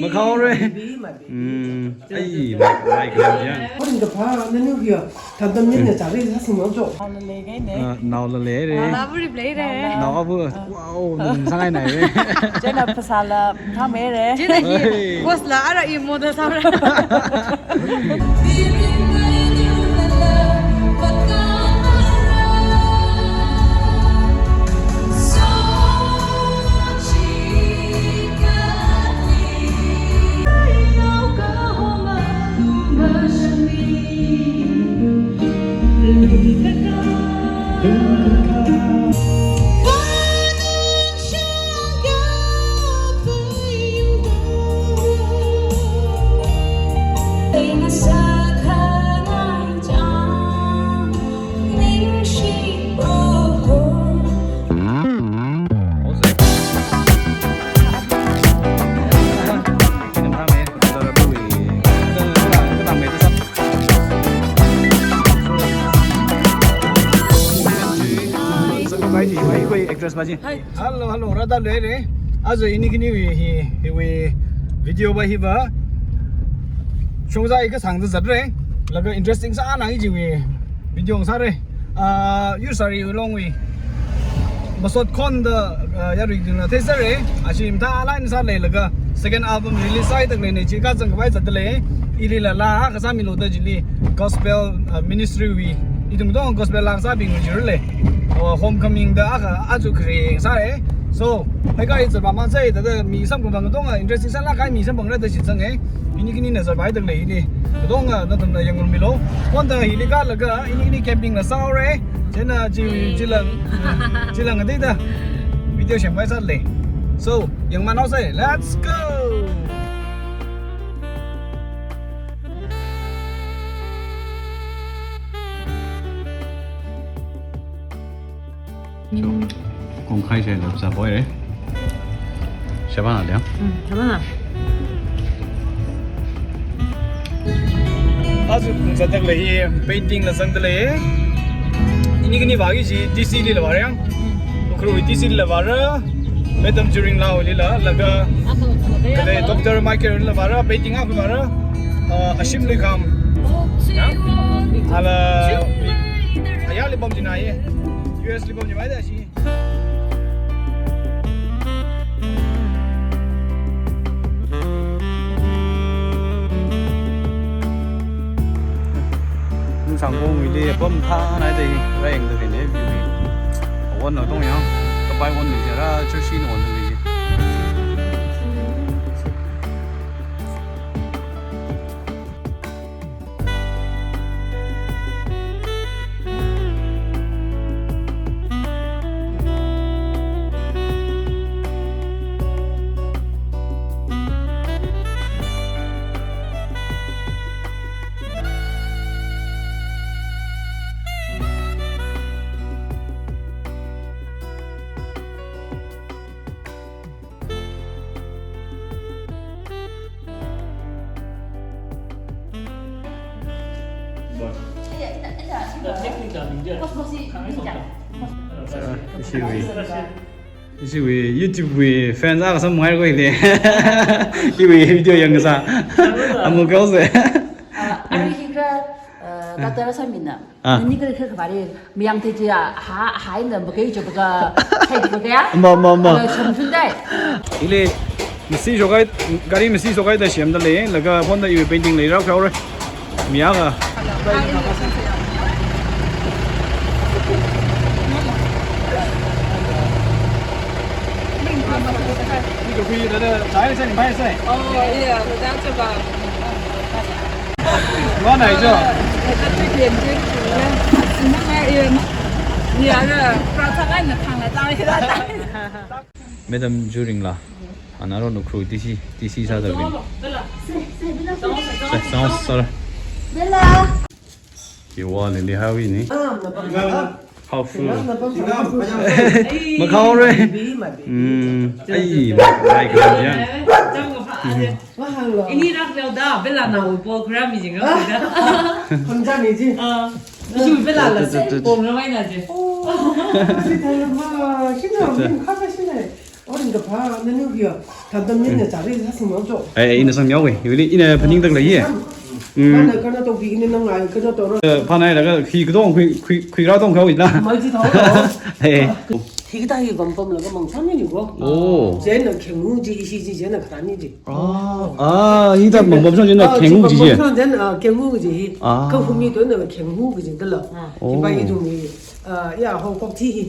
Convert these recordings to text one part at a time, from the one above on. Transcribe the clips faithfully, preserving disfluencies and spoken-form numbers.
Makhaore. Hmm. Ai, mai, mai kala yang. Horin kaphā, nani hiya. Tadam nina chari sa sing lo jo. Naola lei kahaina. Ah, naola leire. Naola buri leire. Nao abu. Wow, nung sangai nai re. Chieina phasāla thamei re. Chieina hi. Hey. Boss la ara i model sāra. Hello, hello, rāda leire. Aja ini khaniwui hi, hiwui video va hiva. Shongza kasāngda zatre. Laga interesting sāna ichiwui video sāre. Ah, Yur Sari Ulongwui masot khon da, ah, yaruibingna theisere. Ashi mathā line sālei laga second album release sāhaida leine, chi kazang khavai zatdalei. Ilila laa kasāmilu da chili gospel, ah, ministry wui. Ithum tong gospel laa kasābing jirle. Oh, homecoming da akha aja khare sāre. So, hai kai zatpam sāi da da mi samkaphang tong interesting sālaga mi samphangra da shitsanga. Ini khanina zatpaida leine. Tong nathumna yangrummilu. Khon da hili kalaga ini khani camping la sāhaore. Chieina chi, chilang, chilang adida video sempai sālei. So, yangman haosei. Let's go. Kongkhai se lop sa boy re. Shabana liang. Hmm, shabana. Aja zatdalei, painting la zangdalei. Ini khani vāki chi T C li la vāra. Ukhrul T C li la vāra. Madam Juring Lao li la, laga. Kala Doctor Michael la vāra, painting akha vāra. Ah, Ashim Lekham. Ya? Ala, ayarli pam china ye. U S li pam china ye da shi. Nungsang kong wili apam thānai da hi, rāyangda leine view hi. Awon na tong yang, kapai won ni jara, church ni won ni. Ishiwui, ishiwui YouTube wui fans akha samphang haira ko hili. Iwui video yangkasā. Amu kau se. Ah, ari hi kha, eh, doctor sāmina. Ah. Nani kali kha kavāre, mayang te chi a, ha, haina makai cho baka, sai baka ya? Ma, ma, ma. Ah, shamthun dai. Ili, masi shokai, gari masi shokai da semdalei, laga phone da iwui painting leira khaore. Miyaka. Ni ko kui da da, chai sai, ni pai sai. Oh, iya, ko da cha ba. Madam Juring la. Ana ro Ukhrul T C, T C sāda leine. Sa, sa, sa. Bella. Kiwa lili hawi ni. Ah, na pam sa. How full? Na pam sa. Makhaore. Bi, ma bi. Hmm. Ai, mai kala yang. Wah, hang lo. Ini rak leo da, Bella na wo program mi jing da. Khon ja mi ji. Ah, ishi Bella la se, pom na mai na ji. Oh, si thai lo ma, si na, mi kha ka si na. Orin kaphā, nani hiya, tandam nina chari sasang mangcho. Eh, ina sangmihaowa. Yuli, ina phaningda lei ye. Mm. Phana kana topi, ina nang ai kana toro. Eh, phana ira ka, khi kadong, khui, khui, khuira dong kau ina. Mai chi tau. Eh. Hikathā hi pampamlaga mangchān ni ko. Oh. Chieina khengu chi, ishi chi, chieina kathāni chi. Ah, ah, hikathā pampam chang chieina khengu chi. Ah, chi pampam chang chieina, ah, khengu chi hi. Ah. Kahumi tona khengu chi dala. Oh. Hipa ithumwui, ah, ya, hong kok thi hi.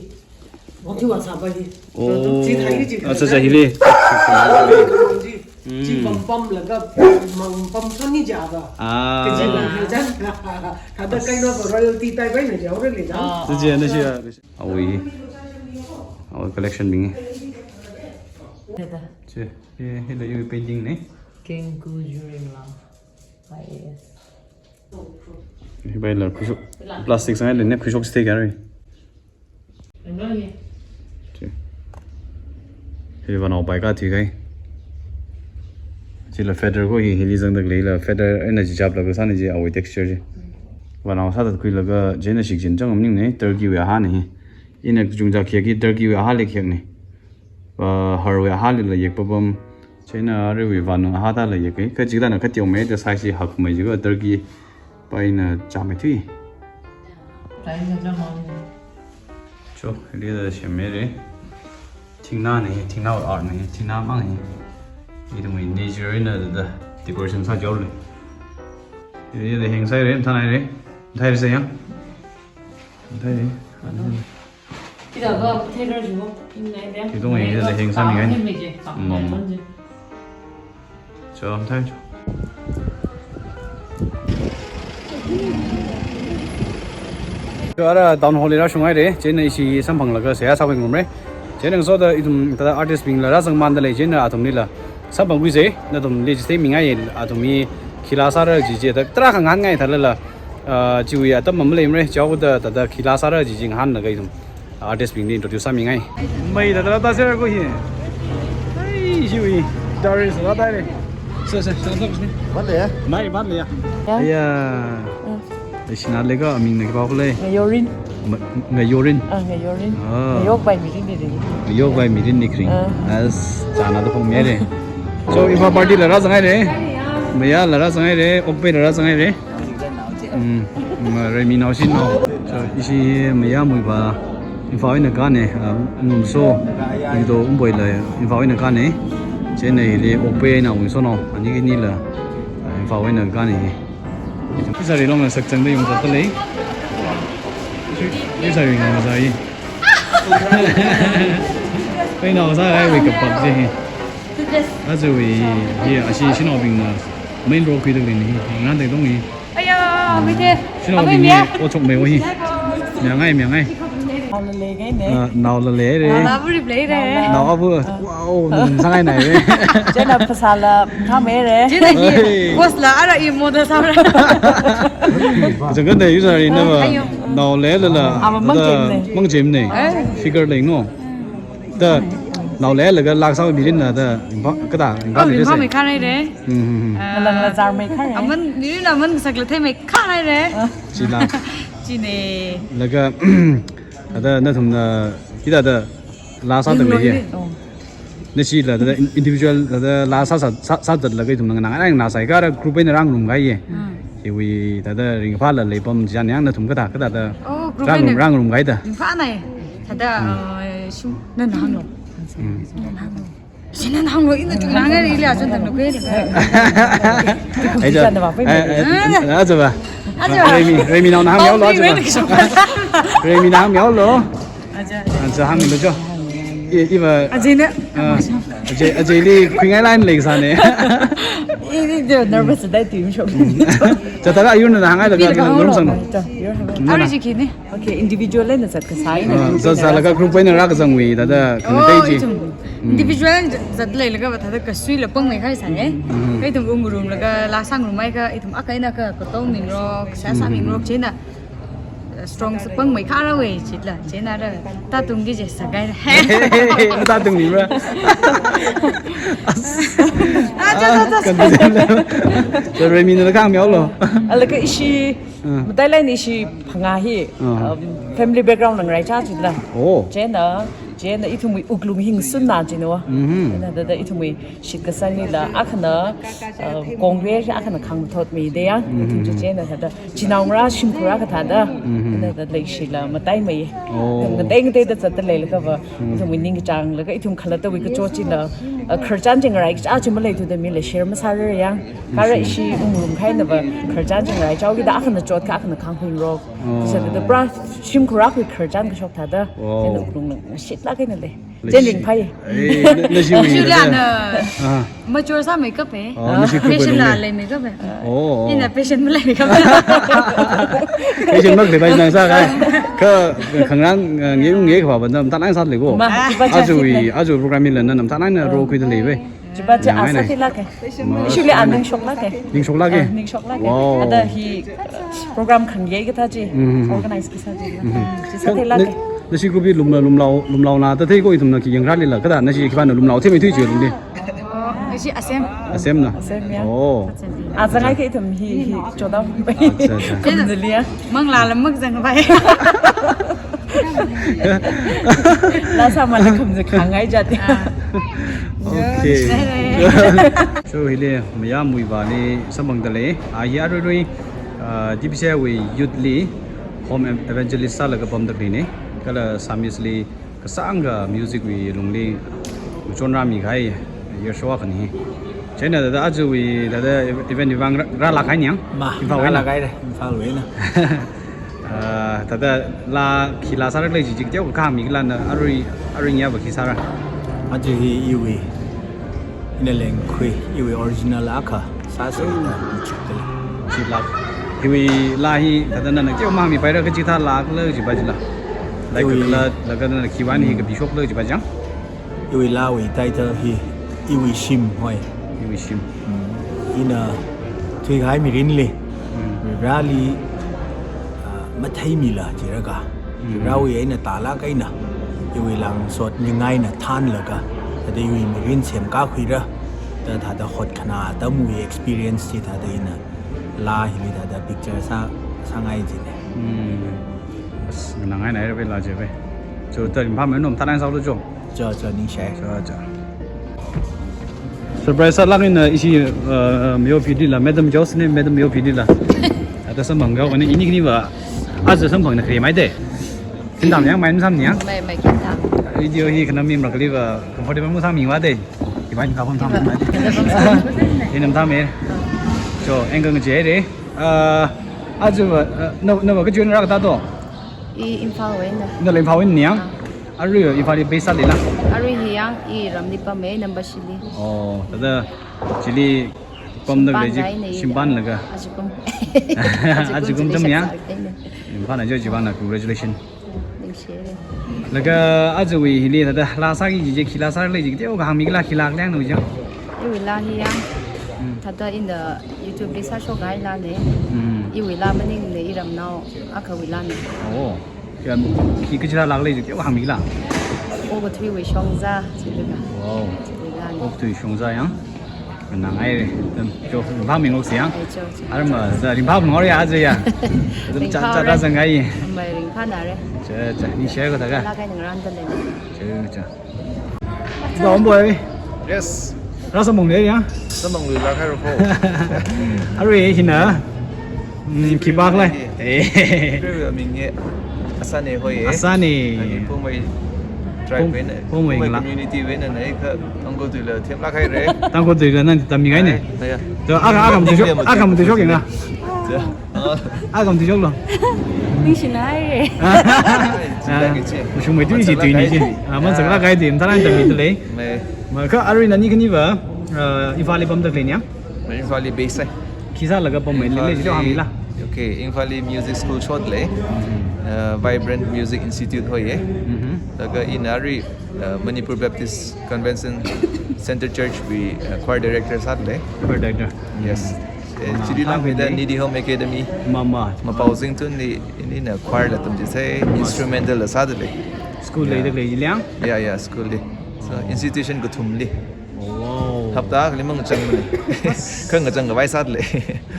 Wangthi wangsa pa hi. Oh. Chi thai chi. Ah, cha cha hili. Chi, chi pampamlaga, mang pampam ni ja ba. Ah. Kaji hi jan. Kada kaina ba royalty type eina ja, already ja. Ah, cha cha, ah, na cha. Awui. Awui collection bing. Dada. Chi, hi, hila iwui painting na. Kenku Juring Lam, I A S. Hipaila khuishok, plastic sāngai lei ne, khuishok stay kari. Chi. Hi vānao pai ka thui kai. Chila feather ko hi, hili zangda leila feather eina chichaplaga sāni chi awui texture chi. Vānao sāda khuilaga chieina shikchin chang maning ne, turkey wui ahā ni hi. Ina kachungcha khayek hi turkey wui ahāli khayek ni. Ah, harwui ahālila yek papam. Chieina aruiwui vānao ahā thāla yek kai. Kachikathāna khateomei da size hi hakmei jiakha turkey pa ina chāmei thui. Cho, hili da semhaira. Thingna ni, thingna art ni, thingna mang ni. Ithumwui nature eina da, da decoration sāchaowa lei. Hili da hang sāhaira, mathānhaira. Mathāhaira sa yang. Mathāhaira. Ida ga potato jibo, inna ida. Kidong ida hang sāmi ngai. Mom. Cho, mathāi cho. Cho, ara town hall li rāshunghaira, chieina ishi samphanglaga seihā sāngarumra. Chieina ngasoda ithum thāda artist bingla rāzangmanda lei, chieina athumlila samphangkhuisa, nathumli chitheimingai, athumwui khila sāra chi chi da tarākha ngahānngai thālala. Ah, chiwui atam maleimara, chaoda thāda khila sāra chi chi ngahānlaga ithum artist bingli introduce sāmingai. Mei da da da sera ko hi. Ai, chiwui Darius la da re. Sir, sir, sir, sir. Bat le ya? Mai, bat le ya? Ya. Aya. Mm. Ishina lega aming na kiba kule. Ngayorin. Ma-, Ngayorin. Ah, Ngayorin. Ah. Ngayok bai mirin ni ring. Ngayok bai mirin ni kring. Ah. As chana da phong mere. So, iva party la rāzanghaira. Maya la rāzanghaira. Okpe la rāzanghaira. Mm, mm, Remi naoshinao. So, ishi mayamui pa Imphal eina kāna, ah, Ngumso, ido Umboila Imphal eina kāna. Chieina hili Okpe eina Ngumsonao, ani kanila, ah, Imphal eina kāna. Ishāri longna sakchangda yongzatda lei. Ishāri ngazai. Eina ngazai ai wake up chi hi. Aja wui, hi, ashi shanaobingna main role khuida lei ni, ngan dai dong ni. Aya, mite. Shanaobing ni, o chok mei o hi. Miangai, miangai. Naola lei ngai ne. Ah, naola leira. Naola abu leira. Nao abu. Wow, nung sangai nai re. Chieina phasāla thamei re. Chieina hi. Hey. Boss la ara i model sāra. Jangkan dai user ina ba. Ayo. Nao leilala. Ama mangchim ne. Mangchim ne. Eh. Figure lei ngo. Da, nao leilaga lak sāwa mirinna da, Imphal, kada, Imphal. Oh, mirin Imphal se. Mei kharai re. Hmm, hmm, hmm. Ah, ngalāng la zar mei kharai. Aman, mirinna aman sakla thei mei kharai re. Ah. Chila. Chine. Laga, ada nathumna, hithāda la sāda lei ye. Oh. Nachila, da, in-, individual, da, la sā, sā, sā, sāzatlaga ithumna nganāngai ngasai kara group eina rāngarumngai ye. Hmm. Hiwui, da, da, ringphāla leipam chiyān yang nathum kathā, kathāda. Oh, group eina rāngarum, rāngarumngai da. Ringphānai. Thāda, mm, uh, shim, nana hānglo. Mm. Nana hānglo. Shi nana hānglo, ina chungnāngai, ili achon tamlo kwe. Ai, ja. Ai, ai, ai, aja ba. Aja ba. Remi, Remi naona hāngmihaolo, aja ba. Remi naona hāngmihaolo. Aja. Aja hānglo jo. I, iva. Aja na. Ah, aja, aja ili khuingai line lei sāne. I, i, jo nervous dai tim shok. Mm. Cha tara ayurna hāngai laga, ngarumsanglo. Ara chi khi ne. Okay, individual eina zat kasā eina. Ah, group zat eina sālaga rāzat. Group eina rākazangwui, thāda, oh, khangatei chi. Ithum. Mm. Individual eina zat, zat leilaga ba thāda kasuila pangmei khaisai, eh? Mm. Kha ithum ngarumlaga, la sāngarumhaiakha, ithum akha eina akha katong mingarok, sā sā, mm, mingarok, chieina, eh, strong sā pangmei kharawui, chila, chieina ra, tātungki je sākai. Tātung ni bra. Ah, cha, cha, cha, cha. Confident level. So, Remi nala hāngmihaolo. Alaga ishi, ah, matailāk eina ishi phangā hi, ah, um, family background ngaraicha chila. Oh. Chieina, Chieina ithumwui wuklung hi ngasunna china. Mhm. Chieina thāda ithumwui shitkasanglila akhana, uh, kongwe akhana khangmathotmida ya. Mhm. Ithum chi chieina thāda chinaongarā shimkhur akha thāda. Mhm. Chieina thāda leishila mataimei. Oh. Ithum ngatei ngateida zatda leilakha va. Mhm. Ithumwui ningkachānglaga ithum khalattawui kachot chila, uh, khararchan chi ngarai kachi chi maleithuda mila share masārarya. Kha ara ishi wungrumkahaina va khararchan chi ngarai chaokida akhana chotkha akhana khanghuingarok. Oh. Chithāda pra shimkhur akhawui khararchan kashok thāda. Wow. Chieina wuklungla shitlaga eina lei. Leshi. Chieina ringphai. Eh, na, nashiwui Actually, thāda. Ana Ah. mature sāmeikapa. Oh, nashi group Patient la wungngai. Leimeikapa. Oh, oh. Ina patient maleimei kapa. Patient makhalei pai nang sākahai. Kha khangarān, uh, nge nge kha ba na mathālāk sāda leiko. Ma, chiva chi Aja wui, shitna. Aja wui program hila na mathālāk eina Oh. role khuida leiva. Chiva chi Nang asa eina. Thilāka. Ma, Actually, a ning shoklāka. Ning shoklāka? Ah, ning shoklāka. Wow. Thāda hi, uh, program khangayei kathā chi. Mhm. Organize kasā chi. Mhm. Chi sāthailāka. Na, nashi group hi lumla, lumlao, lumlaona da theiko ithumna khi yangrālila. Kathā nashi khipāna lumlao theimei thui chi lungli. Nashi Assam. Assam na? Assam ya. Oh. Assam. A zangai kha ithum hi, hi, chodao. Acha, acha. Khumzali ya. Manglāla makazang vai. Laa sāmala khumza khangai jati. Ah. Okay. So, hili mayamwui vāli samphangda lei. A hi aruirui, uh, D B C I wui youth li home ev-, evangelist sālaga pamda khaleina. Kala psalmist li kasāngkha music wui lungli ngachonrāmi kahai year show akhana hi. Chieina thāda Aja wui thāda ev-, event wui vang rā, rālāk kahai niang? Ma, Imphal wui eina? Rālāk kahai re, Imphal wui eina. Ah, thāda laa, khi laa sāra khalei chi chi kateokha hāngmikhala na arui, arui ngayā va khi sāra? Aja hi iwui, ina lengkhui, iwui original akha sāsa ina ichukda lei. Chi laa. Hiwui laa hi thāda nana kateo hāngmipaira kachikathā laa khala chi ba chila. Like Iwui khala, laga nana khiwui eina hi kapishok khala chi ba chang? Iwui laawui title hi Iwui Shim hoi. Iwui Shim. Mm. Ina thuikahai mirinli, Mm. Vareli, ah, matheimila jilaga. Mm. Varewui eina tālāk eina, iwui lāngsot ningai eina thānlaga, thāda iwui mirin semkakhuira, da thāda hotkhanā atamwui experience chi thāda ina laa hili thāda picture sā, sāngai jina. Mm. As, nganāngai eina rāvei laa chi ve. Cho, thāda ringphāmei nom, tharan sālu cho. Cho, cho, ningshai. Cho, cho. Surprise sālāk eina ishi, uh, Myo P D la, Madam Jones ne, Madam Myo P D la. Thāda samphang kha, ani ini khani va, Aja samphangna kharei mai de. Khintam yang, mai sam yang. Mai, mai khintam. Video hi khanam mi mrakli va, comfortable masāmi va de. Ibai ni kapam tham mai. Inam tham e. Cho, angle ngacheire. Uh, Aja va, uh, na, na va kachi eina rākatā to? I Imphal wui eina. Nala Imphal wui eina niang? Ah. Arui Imphal li base sālila? Arui hi yang iramli pamei, Nambashili. Oh, thāda chili pamda Shimpan leiji, rai nei shimpan ya. Laga. Ajakum. Ajakum chili cham yang. Shaksa rai nei. Imphal na jo chibana, congratulations. Ningshire. Laga Ajawui hili thāda laa sāki kaji chi, khi laa sāra khalei chi kateokha hāngmikhala, khi laa khala yang nu jang? Iwui laa hi yang. Hmm. Thāda ina YouTube li sāshok kahai laa nei. Hmm. Iwui laa maningmana, iramnao akhawui laa nei. Oh. Khi kachila laa khalei chi kateokha hāngmikhala? Okathuiwui shongza, chilika. Wow. Chilika. Okathui shongza yang? Nganāngai re. Cho, ringphāmi ngok siang. Ai, cho, cho. Arma, za ringphāmi ngok ya, Aja ya. Ringphā cha, cha, re. Rāzangai. Mai ringphāna re. Cha, cha, ningshai ko thākha. Laa kai ngarānda lei. Cha, cha. Dom boy. Yes. Rāsamphang le ya? Samphang lui laa kai ro ko. Arui hina. Mm, khipākhala? Eh. Iwui ming hi Asane hoi e. Asane. Ani Poumai tribe wui eina, Poumai Poumai la. Community wui eina na kha Tangkhul tuila themlāk haire. Tangkhul tuila nana tammi kahai ne. Ai, ai, ya. To, akha, akha matuishok, akha matuishok yanga. Ja. Akha matuishoklo. Ningshina haire. Ah, mashungmei tui chi tui ni chi. Ah, man saklāk kahai tui, tharan tammi da lei. Mai. Ma kha arui nani khani va, ah, Imphal li pamda khalei niang? Imphal li base ai. Khi sālaga pammeili, Imphal li, chi hāngmila? Okay, Imphal li music school shot lei. Mm-hmm. Uh, Vibrant Music Institute hoi e. Mm-hmm. Laga ina arui, uh, Manipur Baptist Convention Centre Church wui, uh, choir director sāda lei. Choir director. Yes. Mm-hmm. Eh, chili lāngmeida Nidhi Home Academy. Mama. Mapao Zingtun li ina choir la tamchisai, instrumental la sāda lei. School leida khalei chili yang? Yeah, yeah, school li. So, institution kathumli. Wow. Hapta akhali mangachang mane. Khangachang khavai sāda lei.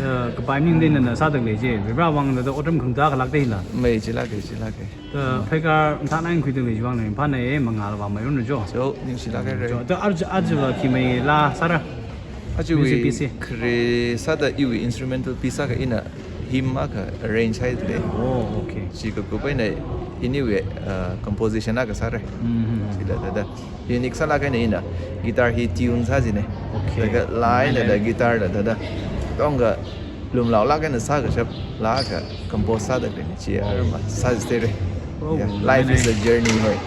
Uh, kapai ning dei nana sāda lei chi. Vivra wang da otram khangda khalak dei la. Mei chilak kei, chilak kei. Uh, phaikar mthānai khuida lei chi wang nei. Phana e mangal wa mai run jo. Jo, ningshilak kei re. Jo, da arj, arj wa khi mai la sāra. Arj music wui piece. Khare sāda iwui instrumental piece sākha ina hymn akha arrange haida lei. Oh, okay. Chi kakup eina iniwui, uh, composition akha sāra. Mm-hmm. Chila da da. Unique sālak eina ina guitar hi tune sā jine. Okay. Laga la eina da guitar la da da. Tongkha lumlaolak eina sākashap la akha compose sāda lei chi arma sāstere. Oh, yeah. Life is a journey, hoi.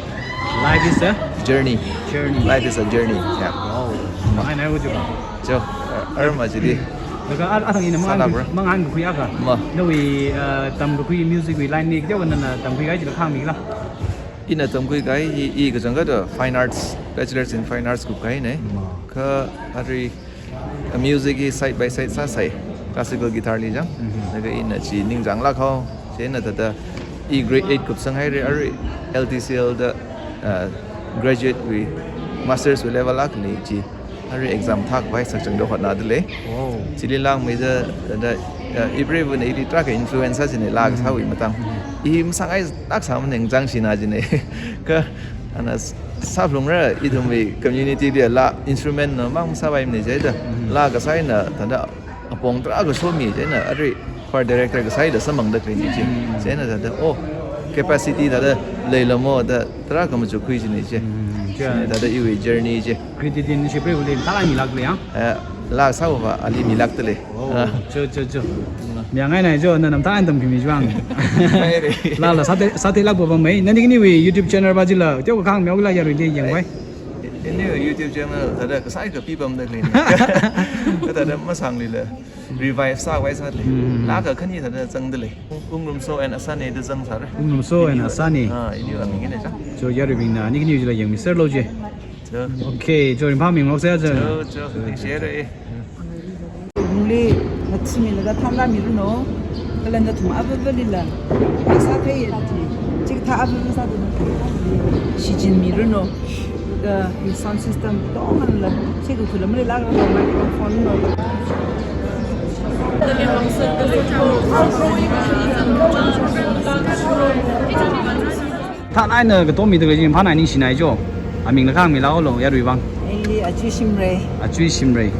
Life is a journey. Journey. Life is a journey. Yeah. Wow. Ai nai wuju ba. Jo, uh, arma chili. Laga a, a thang ina mang, sālak bro, mang hāngkhui akha. Ma. Nawui, uh, tamkakhui music wui line ni kya wana na tamkhui kahai chila khangmi la. Ina tamkhui kahai hi, i kachangkhatta Fine Arts, Bachelors in Fine Arts kup kahai nei. Ma. Kha arui, uh, music hi side by side sāsai, classical guitar li chang. Mhm. Laga ina chi ningchānglak hao, chieina thāda i grade eight kupsang haira, arui L T C L da, uh, graduate wui, masters wui level akhali chi. Arui exam thākhavai sakchangda hotnada lei. Wow. Chili langmeida, da, da, uh, ipreivana ili tarākha influence sā jine la kasāwui matang. Mhm. I masāngai lak sā maningchāng shina jine. Kha ana s-, sāphalungra ithumwui community li la instrument na mang masāpai mane jida. Mhm. La kasā eina thāda apong tarākha shomi chieina arui choir director kasā eina samphangda khalei chi. Mm. Chieina thāda, oh, capacity thāda leilamo da tarākha machukkhui jine chi. Mm, chi. Chieina thāda iwui journey chi. Credit din shi pre ulin tala milak lei yang? Eh, la sāva ali milakta lei. Oh, ah. Cho, cho, cho. Miyangai nai jo, na namta antam kimi juang. Hai re. La la sāte, sāte lak baba mai. Nani kini wui YouTube channel ba jila, teo khangmi la yarui de yangvai. Ini YouTube channel thāda kasai ka pipamda khalei ni. Kha thāda masāngli la revive sākhavai sāda lei. Hmm. Laka khani thāda zangda lei. Ungrumso and Asane da zang sāra. Ungrumso and Asane. Ah, ini aming ina chang. Cho yaruibingna, ani kini jila yangmi serlo je. Cho. Okay, cho ringphāmi ngarok sāya cho. Cho, cho, ningshire. Ungli, ngathimilaga thanrāmiruno. Kala nathum avavalila. Sāthei, chikathā avava sāda nathum shichinmiruno. Kha hi sound system tongla, chikathā lamri laga microphone no. Thank you. Thanai na katomida khalei chi phānai ningshinai jo. Aming la khangmi la olo, yaruivang. Ili Achui Shimray. Achui Shimray.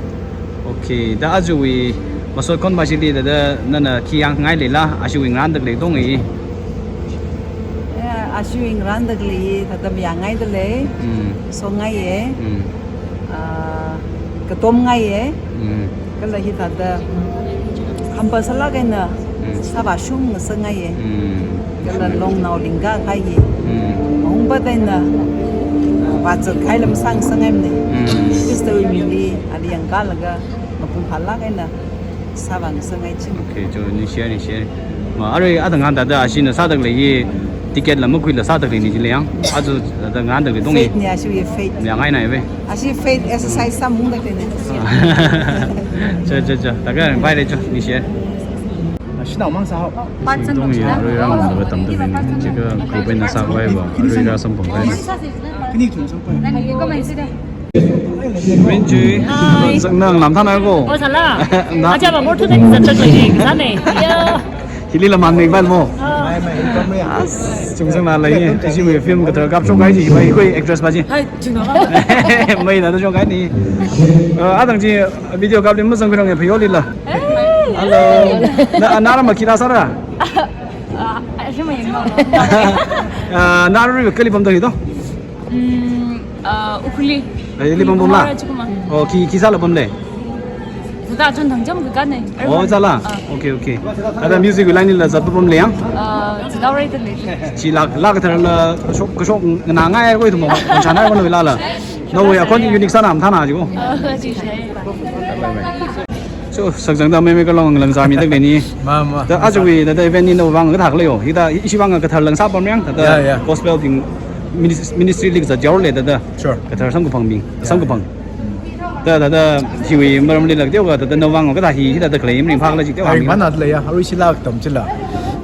Okay, da aja wui masot khon ba chili da, da nana khi yangngai leila, aja wui ngaranda khalei tong i. Ya, aja wui ngaranda khalei, thāda miyangaida lei. Mm. Songaiye. Mm. Ah, katomngaiye. Mm. Kala hithāda, mm, humble sālak eina, mm, sāvāshung ngasakngaiye. Mm. Kala longnao lingkakahai. Mm. Mahungpat eina, ah, vāzat kahai lam sāngasakngaimane. Mm. Khristawui mingli, ali yangkalaga, mapung phālak eina, sāvāngasakngai ching. Okay, cho, ningshire, ningshire. Ma, arui athang nganda da ashina sāda khalei hi, ticket la makhuila sāda khalei ni jilei yang. Aja da nganda khalei tong i. Faith ni, aja wui faith. Miyangai nai ve. Aja faith exercise sāmungda khalei ni. Cho, cho, cho. Thākha bye le cho, ningshire. Shinao mang sāhao. Tong i arui rāngda tamda khalei ni. Chika group eina sākhavai va. Arui rāsamphang khavai. Kini thum samphang. Rinchi. Hi. Zang nang lam thanai ko. Oh, sāla. Na. Aja ba more to the zat tak lagi. Sana. Ya. Hili la mang ning ban mo. Ah. As, chungsang na lai ni. Ishi wui film kathar kapshok kahai chi, bai koi actress ba chi. Hai, chungna ba. Mai na da shok kahai ni. Eh, athang chi video kap li mazang khuirang ya phayo lila. Hey. Hello. Na, na rama khi la sāra? Ah, ashi mai no. Ah, na rui kali pamda hi to? Mm, ah, Ukhrul li. Eh, ili pam pamla? Mara chikuma. Oh, khi, khi sāla pamle? Thāda chon thang jam ka ne. Oh, sāla? Ah. Okay, okay. Thāda music line la zat pamle yang? Ah, thāda rai ta le. Chi la, la kathar la shok, kashok nganāngai ko ithum, chana ko la la. No, ya kon unique sāna mathāna ji ko. Ah, chi shai. So, sakchangda mei mei kalong lang zāmida khalei ni. Ma, ma. Da aja wui, da, da event ni nawui vang kathā khalei yo. Hithāda, ishi vang kathar lang sāpam yang, thāda, yeah, yeah, gospel ting minis-, ministry li kazat yaole, thāda. Sure. Kathar samkaphang bing, yeah, samkaphang. Da, da, da, hiwui maramli lak teokha, da, da, nawui vang kathā hi, hithāda khalei maringphāla chi teokha. Ai, mi mana lei ya, arui shila tam chila.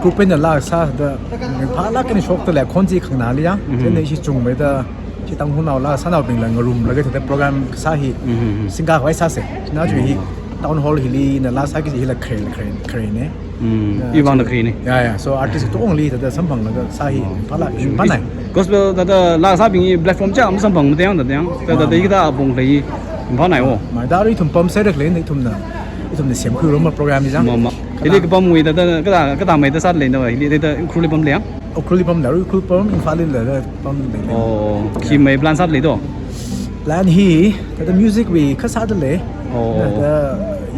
Group eina la sāda, maringphālak eina shokta lei, khon chi khanganāli ya. Mhm. Chieina ishi chungmeida, Chi Tangkhulnao laa sānaobingla ngarumlaga thāda program kasā hi Mm-hmm. singkhavai sāsa. China chu hi town hall hili ina laa sāki kaji hila khare, khare, kharene. Mm, Na iwui vangna chi kharene. Ya, ya. So artist katongli thāda samphanglaga sā hi Oh. phala, phanai. Gospel thāda laa sābing hi platform chang samphang mateng thāda yang. Thāda Ah. thāda hikathā apong lei phanai o. Maida arui ithum pamsai da khalei ithumna, ithumna semkhuirumma program hi chang. Ma, ma. Kathā Hili kapamwui thāda, kathā, kathā maida sālei na, hili thāda Ukhrulli pamlei yang? Ukhrulli pamda, Ukhrul pam, Imphalli thāda pamlei. Oh, khi mai plan sālei to? Plan hi, thāda music wui kasā dalei. Oh. Thāda,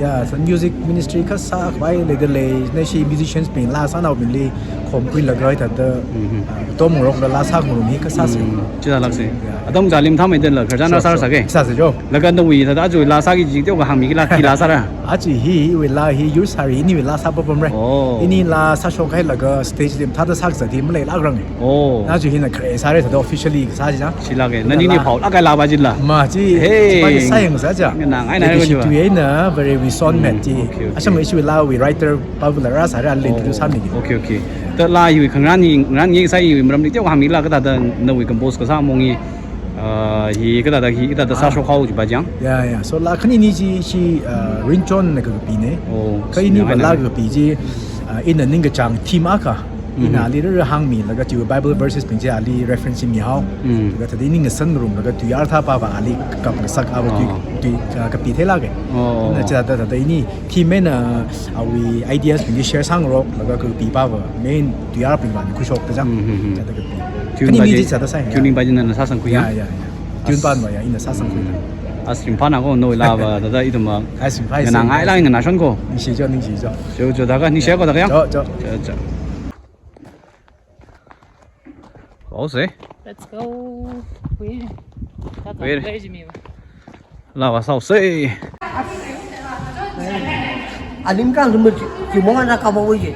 ya, thāda music ministry kasākhavai leidalei, nashi musicians bing, laa sānaobingli khomkhuilaga thāda, Mm-hmm. ah, tom ngarokla laa sāngarum hi kasāsa. Mm, chithālāksa. Ya. Atam chili mathāmeidala, khararchan So, sāra so. sāke. Sāsa jo. Laga nawui thāda aja laa sāki kaji teokha hāngmikila khi laa sāra? Aja hi, iwui laa hi, yur sāri, iniwui laa sāpapamra. Oh. Ini laa sāshokhailaga stage li mathāda sākazat hi maleilākrang. Oh. Na aja hina khare sāra thāda officially kasā chi chang. Chilāke, Ina nani ni laa. phao lākahai laa pa chila. Ma chi, Hey. chi pa chi sāyangsa chang. Nganāngai na Legacy ko chi pa. Tui eina very recent Mm, met chi. okay, okay. Ashang ishi laawui writer pāvula rāsāra ali introduce Oh, sāmiki. okay, okay. Thāda laa hiwui khangarān hi, ngarān ngi sā hiwui maramli teokha hāngmikila kathāda nawui compose kasā mong hi, ah, hi kathāda hi kathāda Ah. sāshokhao chi pa chang. Ya, ya. So laa khanini chi, chi, ah, Rinchon na kakapine. Oh, Kha ini sinai pa na. laa kakapi chi, ah, ina ningkachāng theme akha. Ina Mm-hmm. ali rāra hāngmilaga chiwui Bible verses bing chi ali reference mihao. Mm. Laga thāda ini ngasan ngarumlaga tui artha pa pa ali kap ngasak ava tui, Oh. tui, ah, kapi theilāke. Oh. Ina chithāda thāda ini theme eina awui ideas bing chi share sāngaroklaga kapi pa pa main tui arbing pa ni khuishokta chang. Mm-hmm. Thāda kapi. Tune Khanini pa chi chi thāda sāya. Tune pa chi nana sāsangkhui Ya, ya? ya, ya. Tune As- pa pa ya, ina sāsangkhui. As ringphāna ko nawui laa pa, thāda ithum ma. As ringphā, as ringphā. Nganāngailāk nganāshon ko. Ningshi jo, ningshi jo. Jo, jo, da ka, ningshi ko da ka yang? Jo, jo. Jo, jo. Haosa. Let's go. Wait. That's Wait. a pleasure meal. Laa pa sāhaosa. Alim kan lumur chi, chi mong ana ka ba wei chi.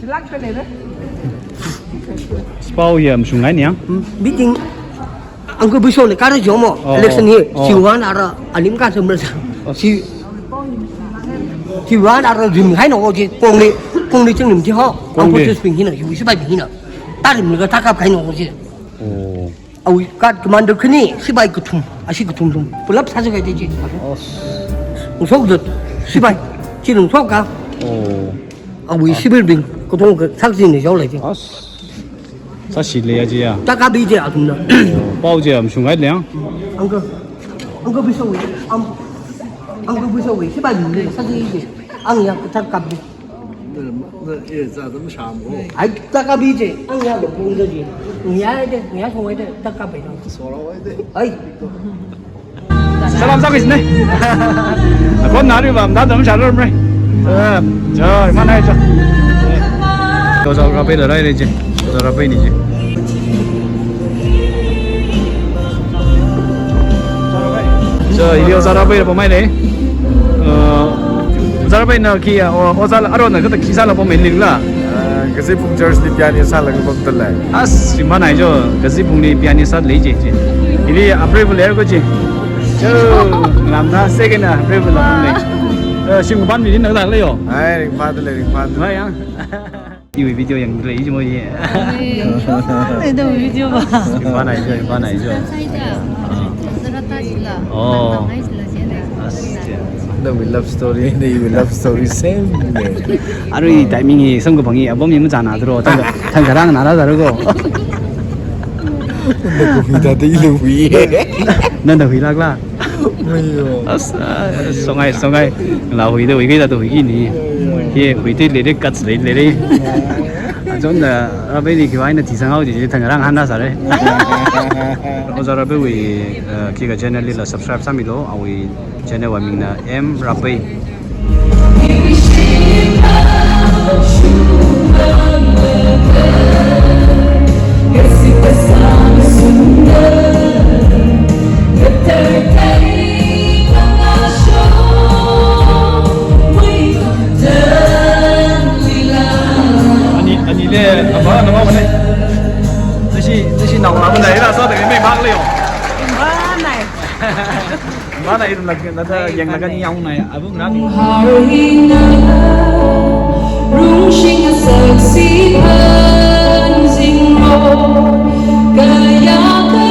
Silak pele de. Spao ya mashungngai ni yang. Hmm, meeting. Uncle Bisho le kara jomo, Oh, election oh, hi, oh. Siwan ara, alim kan lumur sa. Oh. Si, Siwan ara rimhaina wo chi, kongli, kongli chinglim chi ho. Kongli. Uncle Bisho bing hina, yu sipai bing hina. Tarimlaga takap kahaina wo chi. Oh. Awui guard commander khani, sipai kathum, ashi kathum thum. Pulap sāsā kaji chi. Oh. Lungshok dot, sipai, chi lungshok ka. Oh. Awui civil bing, kathong ka, saksin ni jaolei chi. As. Sāshilei ya chi ya. Taka bi chi athumna. Pao chi mashungngai le yang. Uncle, Uncle Bisho wui, am, Uncle Bisho wui, sipai bing ni, sāsi chi. Ang ya, takap bi. Ai, taka bi chi, ang ya lo pung chi. Ang ya de, ang ya song ai de, taka bi. Ai. Salam sākhuisine. Akhon nari bam da dam sharar mre. Eh, jo, manai jo. Oja Rapai la rai re chi. Oja Rapai ni chi. So, hili Oja Rapai la pamai le. Uh, Oja Rapai na khi, uh, Oja la, arona kathā khi sāla pamai lingla. Uh, Kaziphung Church li pianist sālaga pamdalei. As, ringphānai jo, Kaziphungli pianist sālei chi chi. Hili apreiva lei ko chi. Jo, lamna second apreiva la pamlei. Uh, shim kapan mi ni na la lei yo. Ai, ringphādalei, ringphādalei. Ringphā yang. Iwui video yangdalei chi mo ye. Ai, shong, ai, da video ba. Ringphānai jo, ringphānai jo. Sai da. Zara ta jila. Oh. Nang ngai jila jena. As, yeah. Nawui love story, nawui love story same ne. Arui timing hi samkaphang hi, abom hi machāna dro, thang, thangkharāng nara daro ko. Nana hui da da ilu hui. Nana hui lak la. Muiyo. As, ah, songai, songai. La hui da hui kai da da hui ki ni. Ye, hui te le de, guts le le de. Achon da, Rapai ni khiwui eina thisang hao chi, chi thangkharāng hānna sāre. Oja Rapai wui, uh, khikha channel li la subscribe sāmilo, awui channel wui mingna M Rapai. Ani, ani le, apa, apa, apa le? Nashi, nashi nao la mana ira sa da mai mak le yo. Mana nai. Mana ira la, na da yang na kan yang nai, abu ngrang. Rung shing a sexy phan zing ro, kaya ka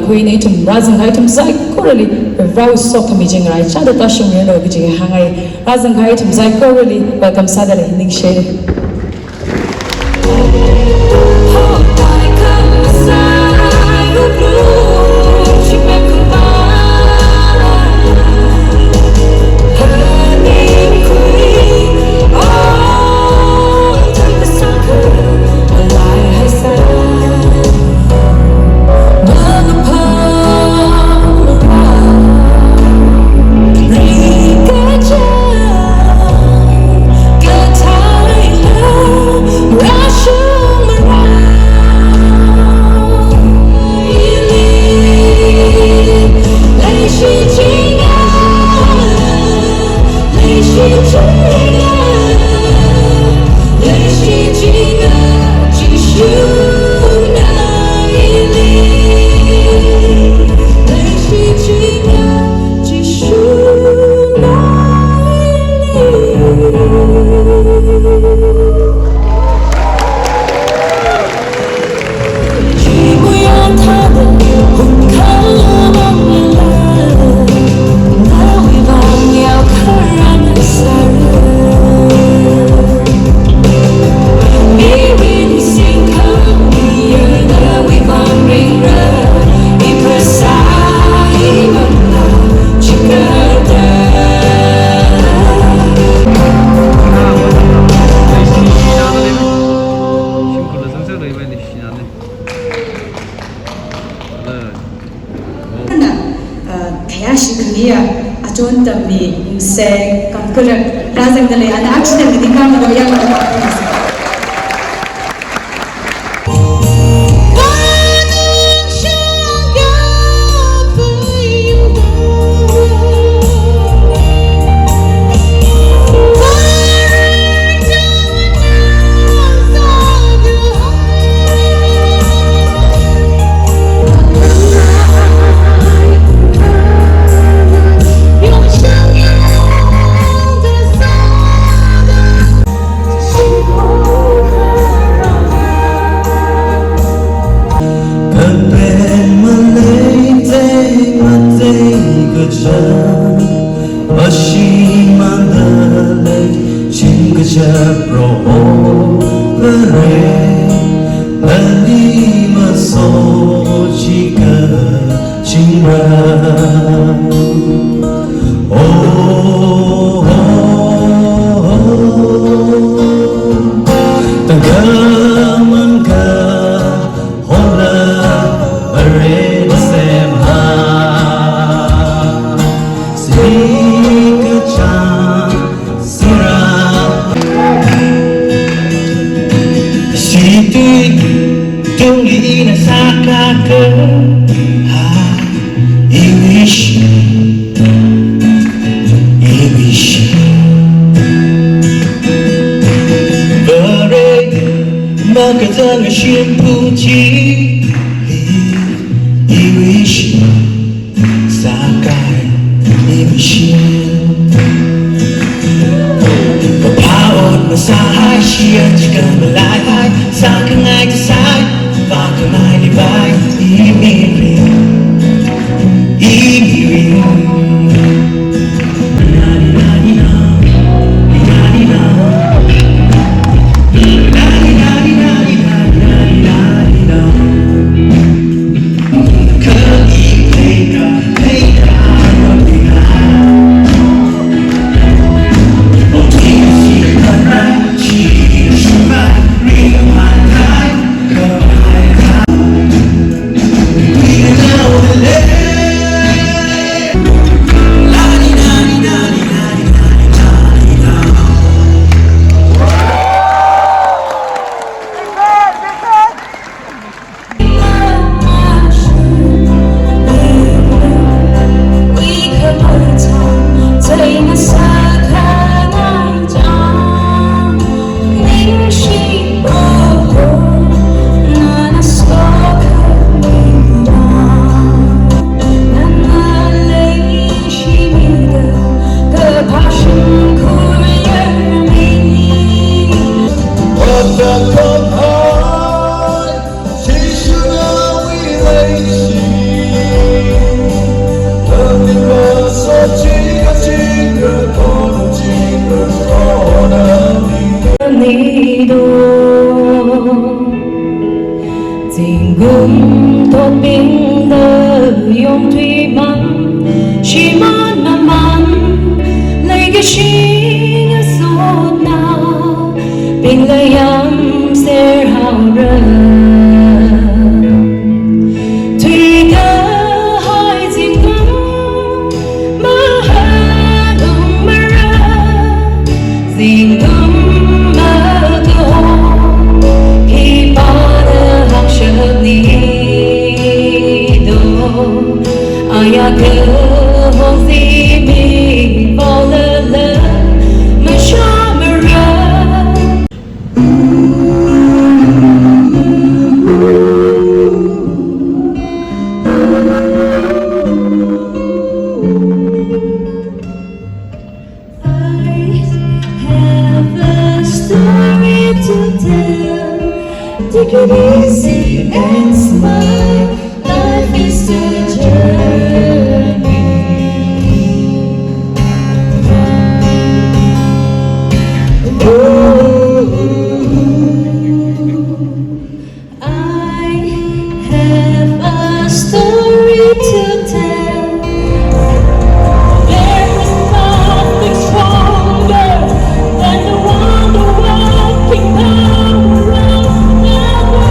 Hui ina ithum rāzangkahai ithum saikorali Varewui sokhami chi ngaraichāda tāshungmiranu kaji hāngngai. Rāzangkahai ithum saikorali welcome sādalei, ningshi. Ana, uh, theiashi khamiya, achon tammi, ningshi, kamkarak, rāzangdalei, ana action ni kama lo yang lo. Kapen maleitei matei kachang, mashimānda lei ching kachap ro o Vare, ali maso chika chingra. O, o, o, o. Tangkhamang kahonla Vare nasemhai. Sili kachang sira. Situi tungli ina sākaka. Ha, iwishi, iwishi. Vare, makatang shimpu chili, iwishi. Sākai, iwishi. Papaot masāhai shia chika malaihai, sākhangai chisai, vākhangai livai, imirin, imirin. Zingkum thotbingda yongthuimang, shimān mamān, leikashi ngasotnaobingla yāmser haora. Thuikahai zingkum mahānungmara, zingkum makaho, khipāna hāngshapni do, ayā kahong zimivaolala mashamara. I have a story to tell. Take it easy and smile. Life is a journey. Ooh. I have a story to tell. There is nothing stronger than the wonder working power of the word.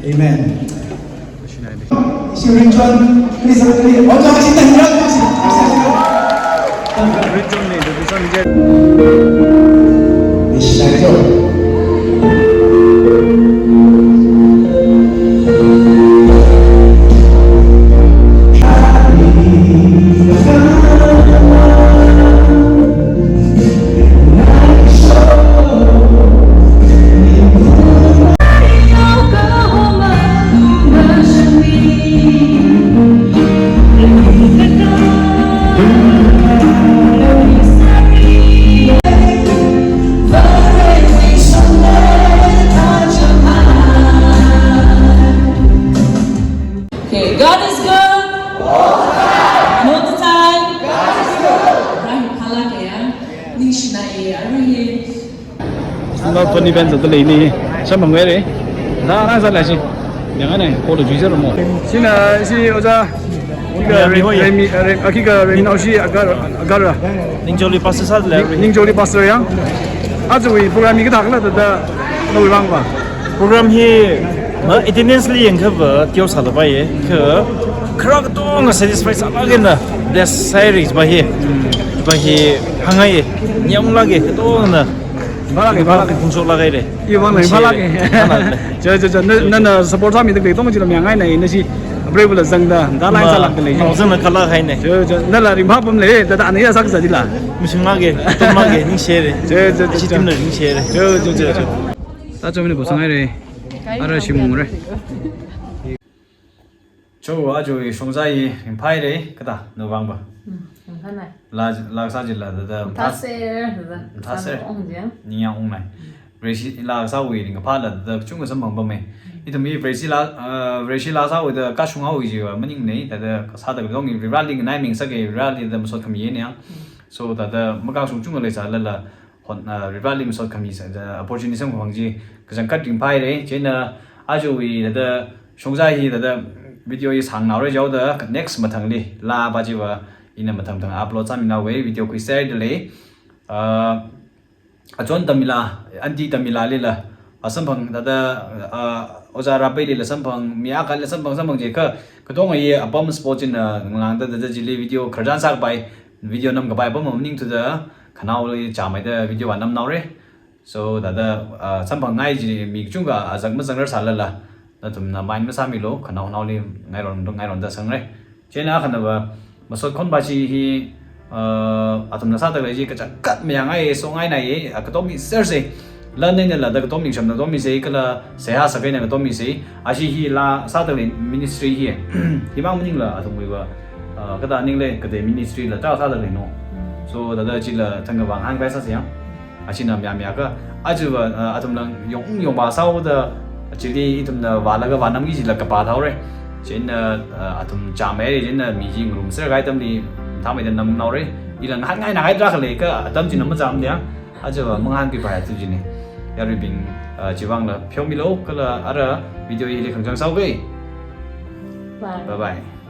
Amen. Ishi Rinchon, please, please. Okay, God is good. And all the time. Right, phalāka ya. Ningshinaiya, arui hi. Not funny events of the lady. Samang very. Da, da, da, da, shi. Yang anai, ko lo juicer mo. Sina, si, oja. Kika Remi, Remi, Remi, ah, kika Remi nao shi agar, agar. Ningjoli pastor sāda lei. Ningjoli pastor ya. Ajawui program hi kathākhala da, da, nawui vang va. Program hi, ma, attendance li yangkhava, teo sālapai ye. Kha, kharā katonga satisfy sālākna, bless sāhaira va hi. Va hi, hāngngai ye. Ningyāng lāka, katongana. Phalāka, phalāka. Phungshok lāka re. Iwui vang lei, phalāka. Phalāka. Cho, cho, cho. Na, nana support sāmida katonga chila mayāngaina, nashi. Brave la zangda, da lai sālākda lei. Nao zangna kala haina. Cho, cho. Nala ringphā pam lei, da da ana ya sākazā chila. Mashing lāka, tom lāka, ningshihaira. Cho, cho, cho, cho. Shi team na ningshihaira. Cho, cho, cho, cho. Tachom ni bo sangai re. Ara shimung re. Cho, ajo i shongza i ringphāhaira, kathā, nawui vang va. Hmm, ringphānai. La, la kasā chila da da. Mathāser, da da. Mathāser. Sāna ong je. Ningyāng ungnai. Vareshi la kasāwui ringkaphā la da da chungkha samphang pamma. Ithum i Vareshi la, ah, Vareshi la kasāwui da kashung haowa jiva maningnei, da da kasā da katong i Vareli nganaiming sāki, Vareli da masot khami ne yang. So da da makashung chungkha leisālala. hon, uh, Rivali masot khami sa, uh, opportunity samkaphang chi kachangkhat ringphāhaira. Chieina ajawui thāda shongza hi thāda video hi sānghaora jihaoda next mathangli laa pa chiva ina mathang mathang upload sāmina wui video khuiserda lei. Uh, achon Tamila, aunty Tamila lila, asamphang thāda, uh, Oja Rapai lila samphang, mi akha lila samphang, samphang jikha, katonga hi apam spot china ngalāngda thāda chili video khararchan sākapai, video namkapai apam maningthuda, khanaoli chāmeida video vānamhaora. So, thāda, uh, samphangngai chi mi kachungkha azak mazangrarsalala, nathumna mind masāmilu, khanaonaoli ngairon, ngaironda sangra. Chieina akhanava, masot khon pa chi hi, uh, athumna sāda khalei chi kachangkhat mayāngai, songainai, uh, katommisersa. Lan einala thāda katommi shamna katommisei, kala seihā sākaina katommisei. Ashi hi laa sāda khalei ministry hi, himang maningla athumwui va, uh, kathā ningla katei ministry la thā sāda khaleina. So, thāda chila thangkha vāngahānpai sāsa yang. Achina mayā mayākha, aja va, uh, athumla yong yongva sāhaoda, chili ithumna vālaga vānamki jila kapā thaora. Chieina, uh, athum chāmeira, chieina mi chi ngarumser kahai atamli, thāmeida namhaora. Ila ngahānngaina kahai tarākha leikha, atam china machāmada yang, aja va mangahānpipai tu jina. Yaruibing, uh, chiwuivangla pheomilu, kala ara video hili khangachang sāuga. Bye. Bye bye.